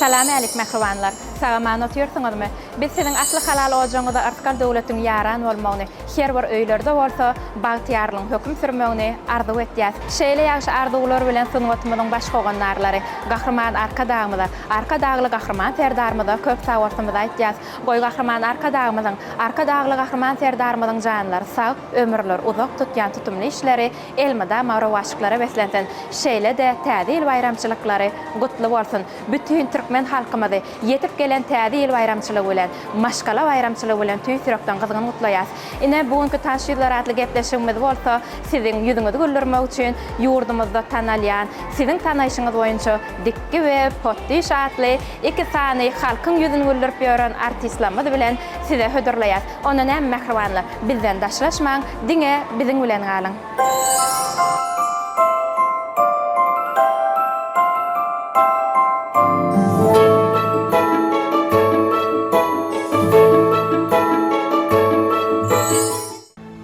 Salam älik mähribanlar! Sag-aman otyrsyňyzmy? Biz siziň asly halal ojagyňyza yrsgal-döwletiň ýaran bolmagyny, her bir öýlerde bolsa bagtyýarlygyň höküm sürmegini arzuw etýäs. Şeýle ýagşy arzuwlar bilen sungatymyzyň baş howandarlary, Gahryman Arkadagymyza, Arkadagly Gahryman Serdarymyza köp sagbolsunymyzy aýtýas. Goý Gahryman Arkadagymyzyň, Arkadagly Gahryman Serdarymyzyň janlary sag, ömürleri uzak, tutýan tutumly işleri elmydama rowaçlyklara beslensin. Şeýle-de Täze ýyl baýramçylyklary gutly bolsun! Bütin türkmen halkymyzy ýetip gelen Täze ýyl baýramçylygy bilen, maşgala baýramçylygy bilen tüýs ýürekden gyzgyn gutlaýas. Ine, bu günki Tanyş ýüzler atly gepleşigimiz bolsa siziň ýüzüňizi güldürmek üçin ýurdumyzda tanalýan, siziň tanaýşyňyz boýunça Dikgi we Potdyş atly iki sany halkyň ýüzüni güldürip ýören artistlerimiz bilen size hödürleýäs. Onda näme mähribanlar, bizden daşlaşmaň, diňe biziň bilen galyň!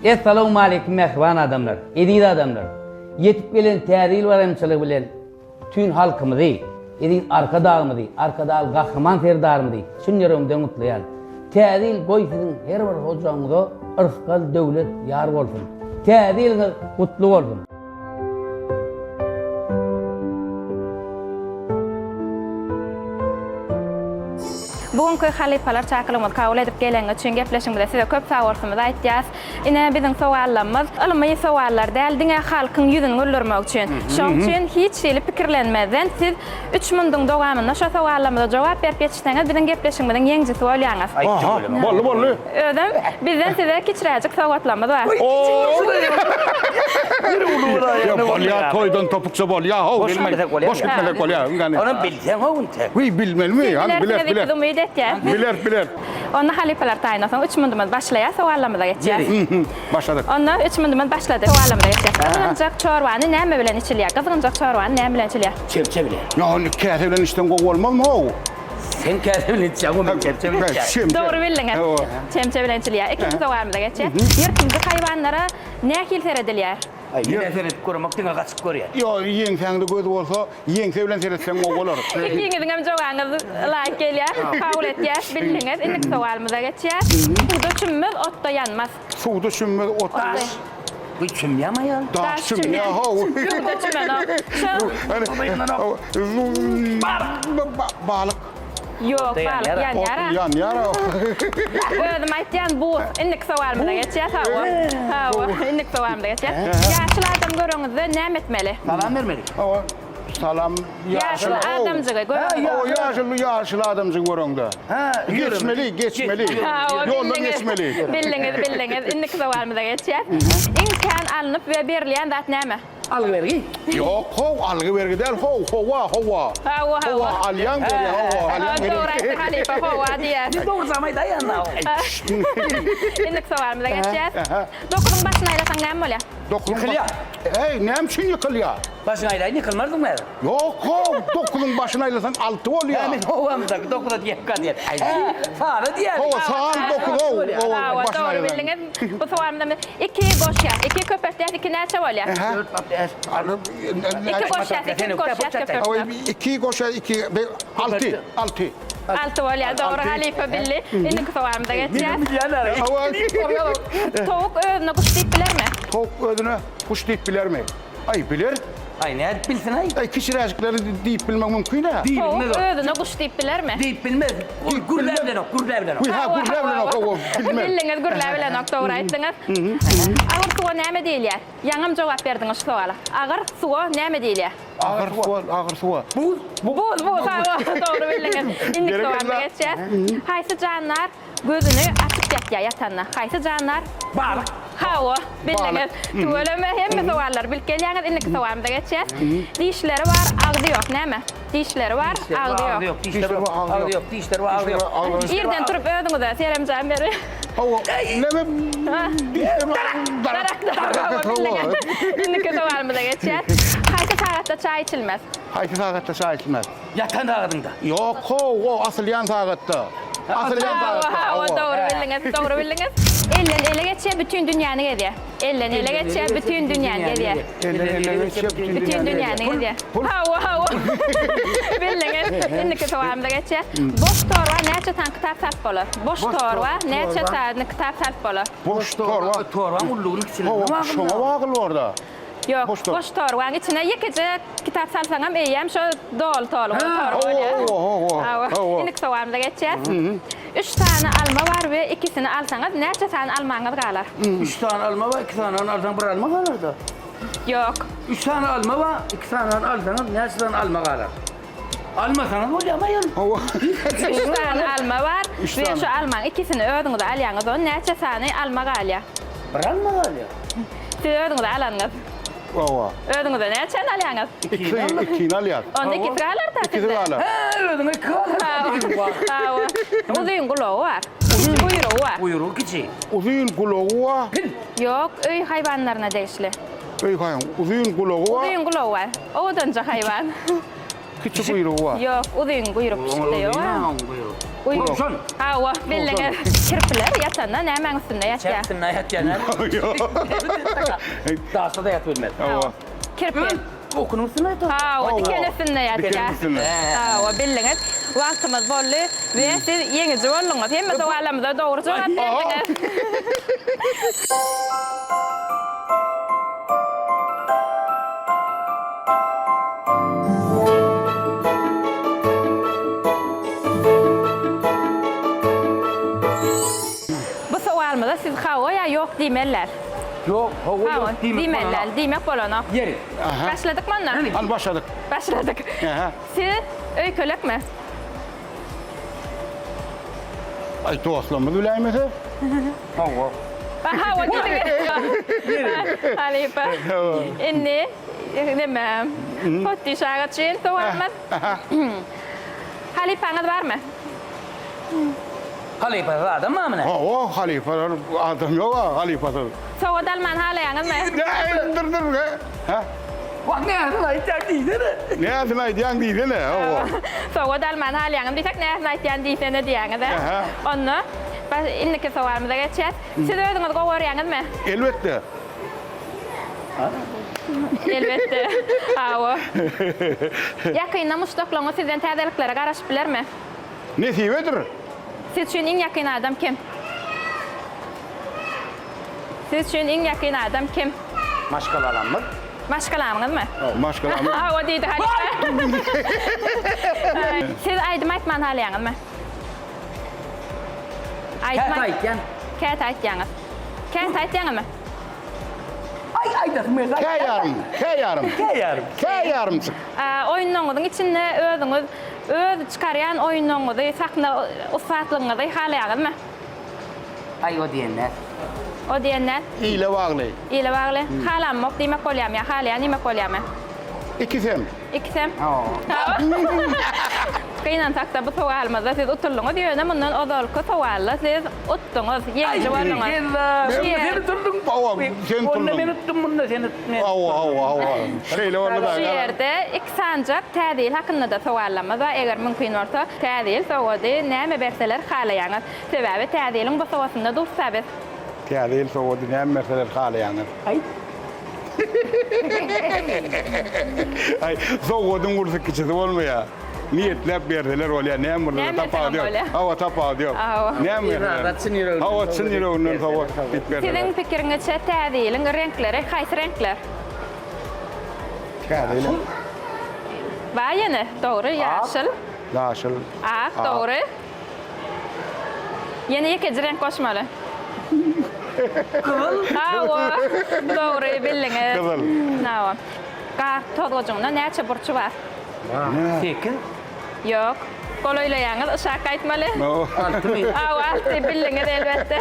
Essalawmaleýkim mähriban adamlar, eziz adamlar! Ýetip gelen Täze ýyl baýramçylygy bilen bütin halkymyzy, eziz Arkadagymyzy, Arkadagly Gahryman Serdarymyzy çyn ýüregimden gutlaýan. Täze ýyl goý siziň her bir hojagyňyza yrsgal döwlet ýar bolsun. Täze ýylyňyz gutly bolsun. Bu günki halypalar çakylygymyzy kabul edip geleniňiz üçin gepleşigimize size köp sagbolsunymyzy aýtýas. Ine biziň sowallarymyz ylmy sowallar däl, diňe halkyň ýüzüni güldürmek üçin. Şoň üçin hiç hili pikirlenmezden siz üç munduň dowamynda şo sowallarymyza jogap berip ýetişseňiz biziň gepleşigimiziň ýeňijisi bolýaňyz. Aha, boldy boldy. Özem bizden size kiçiräjik sowgatlarymyz bar. Ýa bolýa toýdan topukça bolýa how Boş gitmesek bolýa. Boş gitmesek bolýa. Onam bilseň how intek. Wiý bilmelimi? Siz Hany biler bilersiňiz biler. diýip biz umyt etýäs. Biler biler. Onda halypalar taýyn bolsaň üç mundumyz başlaýar sowallarymyza geçýäs. Başladyk. Onda üç mundumyz başlady. Sowallarymyza geçýäs. Gyzgynjak çorbany näme bilen içilýär? Gyzgynjak çorbany näme bilen içilýär? Çemçe bilen. Ýa indi käse bilen içseň gowy bolmazmy how? Sen käse bilen içýäň, o men çemçe bilen içýän. Çemçe. Dogry bildiňiz. Çemçe bilen içilýär. Ikinji sowalymyza geçýäs. Ýyrtyjy haýwanlara nähili seredilýär? Aý, men seredip göremok, diňe gaçyp görýän. Ýo, ýeňsäňde göz bolsa, ýeňse bilen seretseň gowy bolar. Ikiňiziňem jogabyňyz laýyk gelýär. Kabul etýäs, bildiňiz. Indiki sowalymyza geçýäs. Suwda çümmez, otda ýanmaz. Suwda çümmez, otda. Daş. Bu çümýämi aýal? Daş çümýär, how. Suwda çümenok. Balyk. Ýok, balyk ýanýar-a. Ýanýar-a. Özüm aýtýan, buz. Indiki sowalymyza geçýäs, hawa. Hawa, indiki sowalymyza geçýäs. Ýaşyl adam göreňizde näme etmeli? Salam bermeli. Hawa, salam. Ýaşyl adamjygy göreňizde. Hawa, ýaşyl, ýaşyl adamjygy göreňde. Geçmeli, geçmeli. Ýoldan geçmeli. Bildiňiz, bildiňiz. Indiki sowalymyza geçýäs. Iň kän alnyp we berilýän zat näme? Algy-bergi. Ýok, how, algy-bergi däl, how, howa, howa. Hawa, hawa. Howa, alýaň, berýäň, howa, alýaň, berýäň. Dogry aýtdy halypa, howa diýýär. Biz dogrusamam aýdaýan-da. Indiki sowalymyza geçýäs. Dokuzyň başyny aýlasaň näme bolýar? Dokuzyň Ýykylýar. Heý, näme üçin ýykylýar? Başyňy aýlaýyn, ýykylmarsyňmy häzir? Ýok, how, dokuzyň başyny aýlasaň alty bolýar. Hä, men howamyzdaky dokuza diýip galýan. Hä, sana diýýän. Howa, san dokuz, how, howa, Hawa, başyny dogry aýlasaň. bildiňiz. Bu sowalymyza Iki goşýas, iki köpeltýäs, iki näçe bolýar? Iki goşýas, iki goşýas, köpeltýäs. Iki goşýas, iki, alty, alty. Alty bolýar, dogry halypa bildi. Indiki sowalymyza geçýäs. Towuk özüne guş diýip bilermi? Towuk özüne guş diýip bilermi? Aý, biler. Aý, nädip bilsin-aý? Aý, kiçiräjikleri diýip bilmek mümkin-ä. Towuk özüne guş diýip bilermi? Diýip bilmez. Ol gürläp bilenok, gürläp bilenok. Ha, gürläp bilenok, hawa, bilmez. Bildiňiz, gürläp bilenok, dogry aýtdyňyz. Agyr suwa näme diýilýär? Ýaňam jogap berdiňiz şu sowala. Agyr suwa näme diýilýär? Agyr suwa, agyr suwa. Buz. Buz, buz, hawa, dogry bildiňiz. Indiki sowalyma geçýäs. Haýsy jandar Gözüni açyp ýatýar ýatanda. Haýsy jandar? Balyk. Hawa, bildiňiz. Tüweleme, hemme sowallary bilip gelýäňiz. Indiki sowalymyza geçýäs. Dişleri bar, agzy ýok. Näme? Dişleri bar, agzy ýok. Dişleri bar, agzy ýok. Dişleri bar, agzy ýok. Irden turup özüňize seremjan beriň. Hawa, näme? Dişleri bar, Darak. Darak, hawa, bildiňiz. Indiki sowalymyza geçýäs. Haýsy sagatda çaý içilmez? Haýsy sagatda çaý içilmez? Ýatan sagadyňda. Ýok, how, o asylýan sagatda. Asylýan zat. Hawa, dogry bildiňiz, dogry bildiňiz. Elden ele geçýär, bütin dünýäni gezýär. Elden ele geçýär, bütin dünýäni gezýär. Elden ele geçýär, bütin dünýäni gezýär. Hawa, hawa. Bildiňiz. Indiki sowalymyza geçýäs. Boş torba näçe sany kitap salyp bolar? Boş torba näçe sany kitap salyp bolar? Boş torba. Torbaň ululygyny kiçiligine Hawa, bagly. şoňa bagly borda. Ýok, Boş torba. boş torbaň içine ýekeje kitap salsaňam eýýäm şo doly torba torba bolýar. Hawa, hawa, Hawa. Indiki sowalymyza geçýäs. Üç sany alma bar we ikisini alsaňyz näçe sany almaňyz galar? Üç sany alma bar, iki sanyny alsaň bir alma galar-da. Ýok. Üç sany alma bar, iki sanyny alsaňyz näçe sany alma galar? Almasaňyz bolýarmy aýal? Hawa. Üç sany alma bar Üç we sany. şu almaň ikisini özüňize alýaňyz, onda näçe sany alma galýar? Bir alma galýar. Siz özüňize alanyňyz. Hawa. Özüňize näçäni alýaňyz? Ikisini, ikini alýas. Onda ikisi galar-da İkisi sizde. galar. Hä, özüňe iki galar. Hawa. Uzyn gulagy bar. Kiçi guýrugy bar. Guýrugy kiçi. Uzyn gulagy bar. Pil. Ýok, öý haýwanlaryna degişli. Öý haýwan. Uzyn gulagy bar. Uzyn gulagy bar. Owadanja haýwan. Kiçi guýrugy bar. Ýok, uzyn guýruk pişikde ýok. Guýruk. Towşan. Hawa, bildiňiz. Kirpiler ýatanda nämäň üstünde ýatýar? Çäk üstünde ýatýar. Daşda-da ýatyp bilmez. Hawa. Kirpi. Okunyň üstünde ýatar. Hawa, diken üstünde ýatýar. Diken üstünde. Hawa, bildiňiz. Wagtymyz boldy we siz ýeňiji bolduňyz. Hemme sowallarymyza dogry jogap berdiňiz. Bu sowalymyza siz hawa ýa ýok diýmeliler. Ýok, hawa, ýok diýmek Diýmeliler, diýmek bolanok. Ýeri. Başladykmy onda? Hany başladyk. Başladyk. Siz öýkelekmi? Aý dostlarymyz biläýmese. Hawa. Hawa diýdiňiz. Halypa. Indi neme? Potdiş aga üçin sowalymyz. Halypaňyz barmy? Halypasyz adam barmy ne? Hawa, halypalar adam ýok-a halypasyz. Sowgat almany halaýaňyzmy? Dur, dur, dur. Hä? Wah, näsini aýtýaň diýsene. Näsini aýdýaň diýsene, hawa. Sowgat almany halaýaňyzmy diýsek, näsini aýtýan diýsene diýýäňiz-ä. Onda indiki sowalymyza geçýäs. Siz özüňizi gowy görýäňizmi? Elbetde. Elbetde. Hawa. Ýakynda muşdaklaryňyz sizden täzeliklere garaşyp bilermi? Nesibedir. Siz üçin iň ýakyn adam kim? Siz üçin iň ýakyn adam kim? Maşgalalamyz. Maşgalamyňyzmy? Maşgalamyz. Hawa diýdi halypa. Siz aýdym aýtmany halaýaňyzmy? Käte aýtýan. Käte aýtýaňyz. Käte aýtýaňyzmy? Aý aýdasym geldi. Kä ýarym, kä ýarym. Kä ýarym. Kä ýarymjyk. Oýunlaryňyzyň içinde özüňiz öz çykarýan oýunlaryňyzy, sahna ussatlygyňyzy halaýaňyzmy? Aý o diýen däl. O diýen däl. Ile bagly. Ile bagly. Halamok diýmek bolýarmy ýa halaýan diýmek bolýarmy? Ikisem. Ikisem. Gynansak-da bu sowalymyzda siz utuldyňyz, ýöne mundan ozalky sowalda siz utduňyz, ýeňiji bolduňyz. Sen utuldyň. Hawa, sen utuldyň. Onda men utdum, munda sen utduň. Hawa, hawa, hawa. Şeýle boldy-da. Şu ýerde iki sanjak Täze ýyl hakynda-da sowallarymyz bar, eger mümkin bolsa, Täze ýyl sowgady näme berseler halaýaňyz? Sebäbi Täze ýylyň bosagasynda dursa biz. Täze ýyl sowgady näme berseler halaýaňyz? Aýt. Aý, sowgadyň ulusy kiçisi bolmaýar. Niýetläp berseler bolýar, näme bolsa-da tapawudy ýok. Hawa, tapawudy ýok. Näme berseler. Çyn ýüreginden. Hawa, çyn ýüreginden sowgat diýip berseler. Siziň pikiriňizçe Täze ýylyň reňkleri haýsy reňkler? Täze ýylyň. Bar ýene, dogry, ýaşyl. Ýaşyl. Ak, dogry. Ýene ýekeje reňk goşmaly. Gyzyl. Hawa, dogry bildiňiz. Gyzyl. Hawa. Gar tozgajygyna näçe burçy bar? Sekiz. Ýok. Golaýlaýaňyz, yşak gaýtmaly. Altymy? Hawa, alty, bildiňiz elbetde.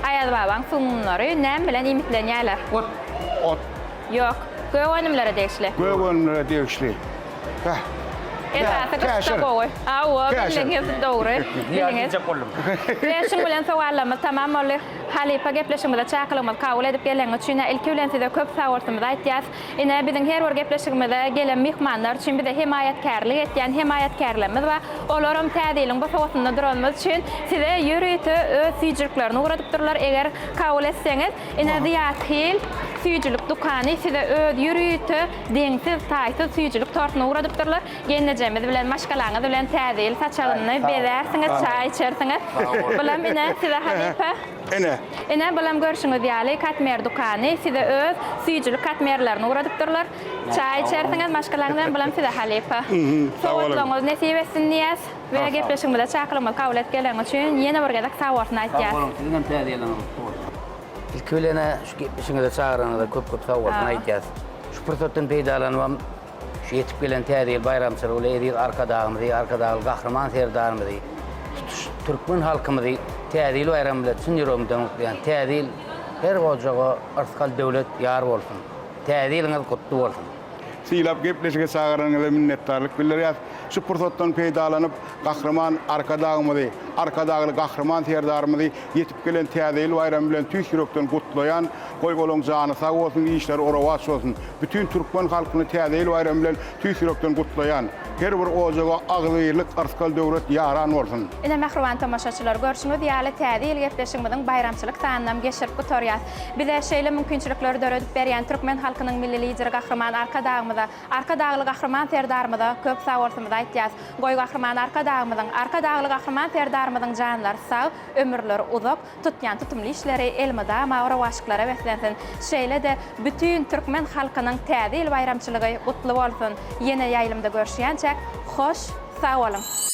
Aýaz babaň sugunlary näme bilen iýmitlenýärler? Ot. Ot. Ýok. Gök önümlere degişli. Gök önümlere degişli. Heh. Esasy gyşda gowy. Hawa, bildiňiz, dogry. Bildiňiz. We şuň bilen sowallarymyz tamam boldy. Halypa gepleşigimize çakylygymyzy kabul edip geleniňiz üçin ilki bilen size köp sagbolsunymyzy aýtýas. Ine, biziň her bir gepleşigimize gelen myhmanlar üçin bize hemaýatkärlik etýän hemaýatkärlerimiz bar. Olaram Täze ýylyň bosagasynda duranymyz üçin size ýörite öz süýjüliklerini ugradypdyrlar. Eger kabul etseňiz, ine, Zyýat Hil süýjülik dükany size öz ýörite deňsiz-taýsyz süýjülik tortuny ugradypdyrlar. Gelnejemiz bilen, maşgalaňyz bilen Täze ýyl saçagyny bezärsiňiz, çaý içersiňiz. Bulam ine, size halypa. Ine. Ine, bulam görşüňiz ýaly, Katmer dükany size öz süýjülik katmerlerini ugradypdyrlar. Çaý içersiňiz maşgalaňyz bilen, bulam size halypa. Sowgatlaryňyz nesip etsin diýýäs we gepleşigimize çakylygymyzy kabul edip geleniňiz üçin ýene bir gezek sag bolsun aýtýas. Sag boluň, siziň hem täze ýylyňyz gutly bolsun. Ilki bilen-ä şu gepleşigiňize çagyranyňyza köp-köp sag bolsun aýtýas. Şu pursatdan peýdalanybam Şu ýetip gelen Täze ýyl baýramçylygy bilen eziz Arkadagymyzy, Arkadagly Gahryman Serdarymyzy, tutuş türkmen halkymyzy Täze ýyl baýramy bilen çyn ýüregimden gutlaýan. Täze ýyl her ojaga yrsgal-döwlet ýar bolsun! Täze ýylyňyz gutly bolsun! Sylap gepleşige çagyranyňyza minnetdarlyk bildirýäs. Şu pursatdan peýdalanyp, Gahryman Arkadagymyzy, Arkadagly Gahryman Serdarymyzy ýetip gelen Täze ýyl baýramy bilen tüýs ýürekden gutlaýan. Goý olaň jany sag bolsun, işleri rowaç bolsun. Bütin türkmen halkyny Täze ýyl baýramy bilen tüýs ýürekden gutlaýan. Her bir ojaga agzybirlik, yrsgal-döwlet ýaran bolsun. Ine mähriban tomaşaçylar, görşüňiz ýaly Täze ýyl gepleşigimiziň baýramçylyk sanynam geçirip gutarýas. Bize şeýle mümkinçilikleri döredip berýän türkmen halkynyň Milli Lideri Gahryman Arkadagymyza, Arkadagly Gahryman Serdarymyza köp sagbolsumyzy aýtýas. Goý Gahryman Arkadagymyzyň, Arkadagly Gahryman Serdarymyzyň janlary sag, ömürleri uzak, tutýan tutumly işleri elmydama rowaçlyklara beslensin. Şeýle-de bütin türkmen halkynyň Täze ýyl baýramçylygy gutly bolsun! Ýene ýaýlymda görüşýänçäk, hoş sag boluň!